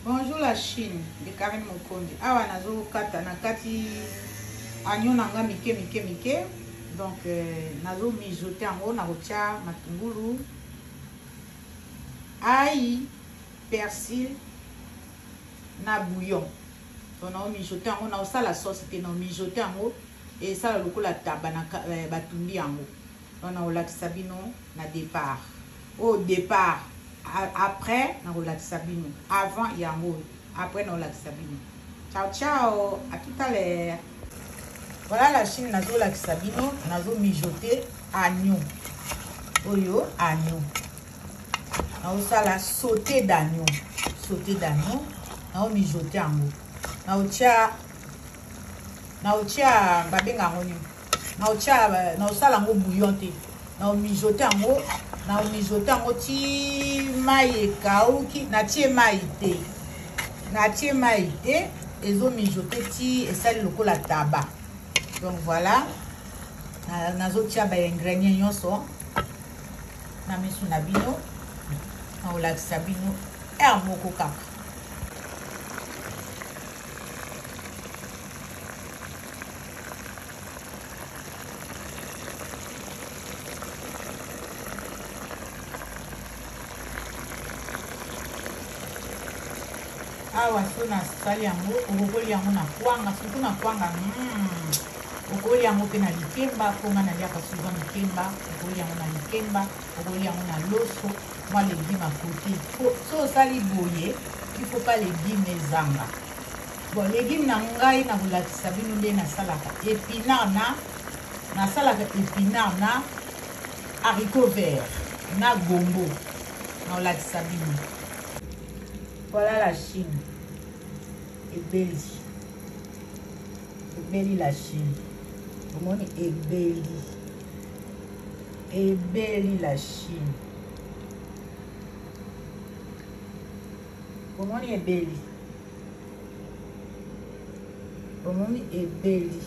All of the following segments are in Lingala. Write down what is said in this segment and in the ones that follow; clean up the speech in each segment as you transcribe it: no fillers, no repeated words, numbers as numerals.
Bonjour la Chine de Karine Mokonzi. Awa nazokata na kati agneau na nga mike mike mike. Donc euh, nazo mijoter yango na kotia matungulu, ail, persil na bouillon. Donc nao mijoter yango na osala sauce te na mijoter yango esala lokola taba na eh, batumbi yango. Donc nakolakisa bino na départ. Au départ après nakolakisa bino avant yango après nakolakisa bino. Ciao ciao, à tout à l'heure. Voilà la Chine nazolakisa bino nazo mijoter agneau. Oyo agneau. Naosala sauté d'agneau. Sauté d'agneau. Nao mijoter yango. Naotia naotia babenga yango nini? Naotia naosala yango bouillon te. Nao mijoter yango, nao mijoter yango ti mai ekauki, natie mai te. Natie mai te, ezo mijoter ti esali lokola taba. Donc voilà, nazotia ba ingredients nyonso na misu na bino, nakolakisa bino heure moko kaka. Awa so nasali yango, okokolia yango na kwanga, surtout na kwanga okolia yango mpe na likemba, mpo nga naliaka souvent likemba. Okolia yango na likemba, okolia yango na loso, mwa legume à côté. So osali boye, il faut pas legume ezanga. Bon, legume na ngai nakolakisa bino nde nasalaka épinard na nasalaka épinard na haricot vert na gombo, nakolakisa bino. Voilà la Chine. Ebeli. Ebeli la Chine. Omoni ebeli. Ebeli la Chine. Omoni ebeli. Omoni ebeli.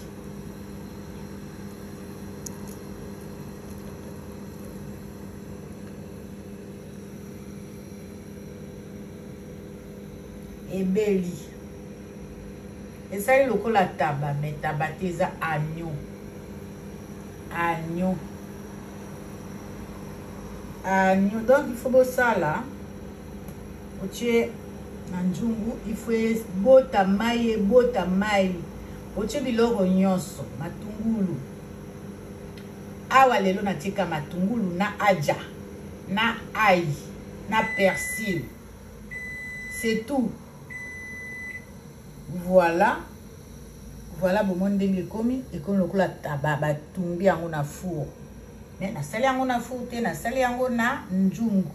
Ebeli. Esali lokola taba, mais taba te, eza agneau. Agneau. Agneau. Donc il faut bosala otie na nzungu, il faut ebota mai, ebota mai. Otie biloko nyonso, matungulu. Awa lelo natika matungulu na aja, na ail, na persil. C'est tout. Voilà. Voilà bomoni ndenge ekomi, ekomi lokola taba batumbi yango na four. Mais nasali yango na four te, nasali yango na nzungu.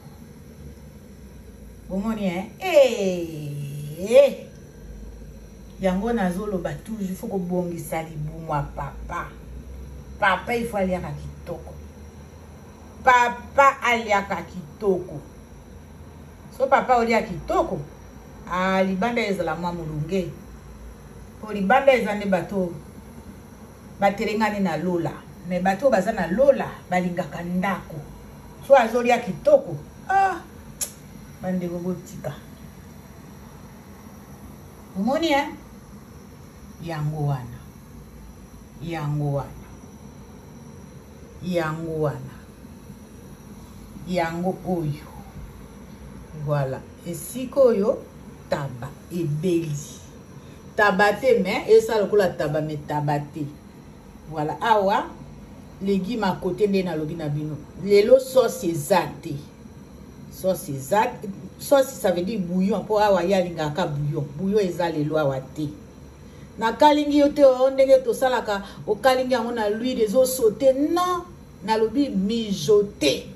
Bomoni hein? Eh! Yango nazoloba toujours, il faut kobongisa libumu ya papa. Papa il faut aliaka kitoko. Papa aliaka kitoko. So papa olia kitoko, ah, libanda ezala mwa molunge. Po libanda eza nde bato batelengani na lola. Mais bato baza na lola balingaka ndako. So azolia kitoko, ah, bandeko botika. Omoni hein? Yango wana. Yango wana. Yango wana. Yango oyo. Voilà. Esika oyo taba ebeli. Taba te mais esala lokola taba mais taba te. Voilà, awa légume à côté nde nalobi na bino. Lelo sauce eza te. Sauce eza, sauce ça veut dire bouillon, po awa ye alingaka bouillon. Bouillon eza lelo awa te. Nakalingi yo te o ndenge tosalaka, okalingi yango na l'huile ezo sauter. Non, nalobi mijoter.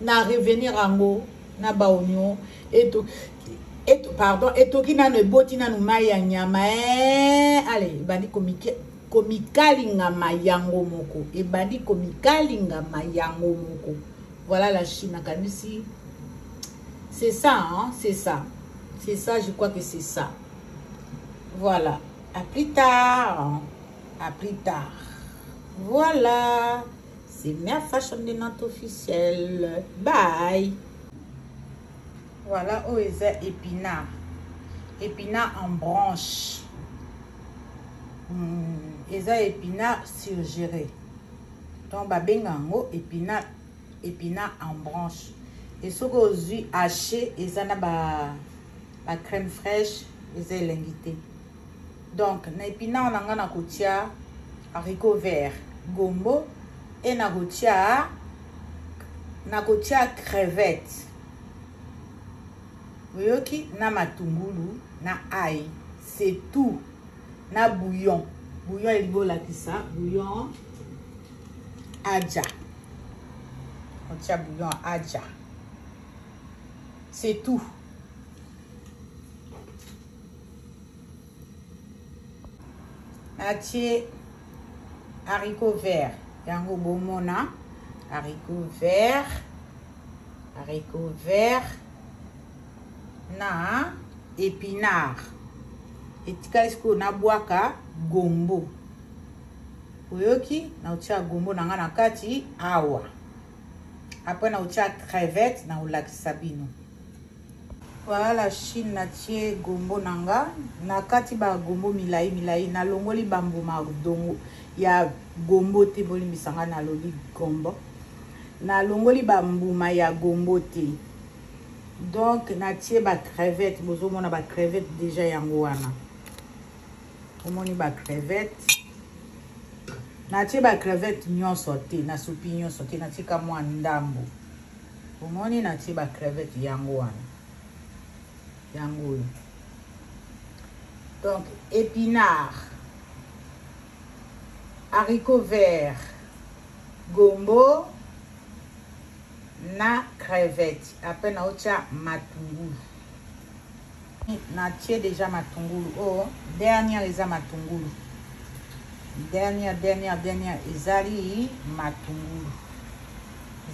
Na revenir yango na ba oignon eto eto pardon etoki nano eboti nano mai ya nyama eh, allez ebandi komike komikalingama yango moko, ebandi komikalingama yango moko. Voilà la Chine, nakanisi c'est ça hein, c'est ça, c'est ça, je crois que c'est ça. Voilà, à plus tard, à plus tard. Voilà, c'est Mère Fashion de Nantes officielle. Bye. Voilà, oyo eza épinard. Épinard en branche. Eza épinard surgéré. Donc babenga yango épinard, épinard en branche. Et soki ozwi haché, eza na ba crème fraîche, eza elengi te. Donc na épinard na nga nakotia haricot vert, gombo, e nakotia crevette. Oyoki, na matungulu na ail, c'est tout, na bouillon. Bouillon elingi olakisa bouillon adja, otia bouillon adja, c'est tout. Natie haricot vert, yango bomona haricot vert, haricot vert na épinard. Etikali sikoyo nabwaka gombo. Oyoki, naotia gombo na nga na kati awa. Après naotia crevette, naolakisa bino. Voilà la Chine, natie gombo na nga na kati, bagombo milai milai. Nalongoli bambuma dongo ya gombo te, bolimbisa nga, nalobi gombo, nalongoli bambuma ya gombo te. Donc natie bacrevette, bozomona bacrevette déjà, yango wana omoni bacrevette. Natie bacrevette nyonso te, nasupi nyonso te, natika mwa ndambo. Omoni, natie bacrevette, yango wana, yango oyo. Donc épinard, haricot vert, gombo na crevette. Après naotia matungulu, natie déjà matungulu. Oyo dernière eza matungulu, dernière, dernière, dernière ezali matungulu.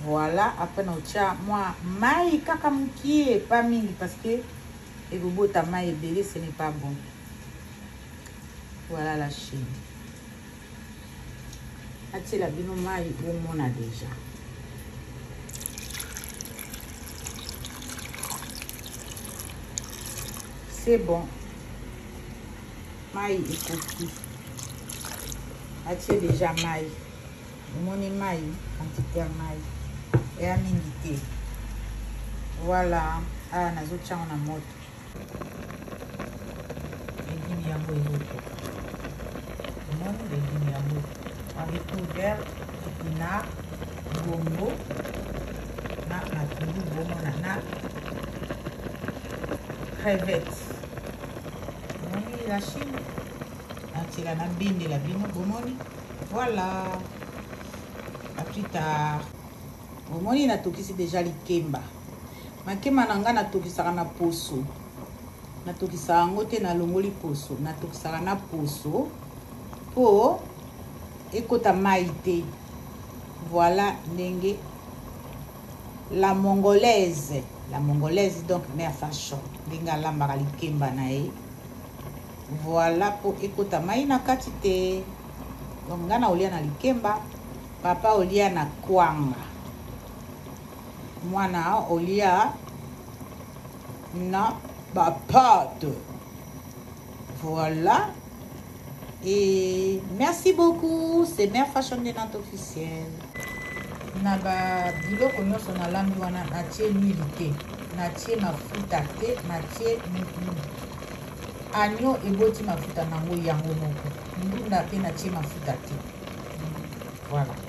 Voilà, après naotia mwa mai kaka mokie, pas mingi, parce que ekobota mai ebele, ce n'est pas bon. Voilà la Chine, atiela bino mai, bomona déjà. C'est bon, mai ekoki, atie déjà mai. Omoni mai, quantité ya mai eya mingi te. Voilà, awa nazotiango na moto, légume yango ezotoka. Omoni légume yango, haricot vert, épinard, gombo na matungulu, bomona, na crevette. Omoni la Chine, natiela, nabindela bino, bomoni. Voilà, à plus tard. Omoni, natokisi déjà likemba. Makemba na ngai natokisaka na poso, natokisaka yango te, nalongoli poso, natokisaka na poso mpo ekota mai te. Voilà ndenge la mongolaise, la mongolaise, donc mère Fashion, ndenge alambaka likemba na ye. Voilà, mpo ekota mai na kati te. Donc ngai na olia na likemba, papa olia na kwanga, mwana olia na bapâtes. Voilà, et merci beaucoup, c'est Mère Fashion de Nantes officiel. Na babiloko nyonso nalambi wana, natie huile te, natie mafuta te, natie agneau eboti mafuta nango yango moko, ndunda mpe natie mafuta te. Voilà.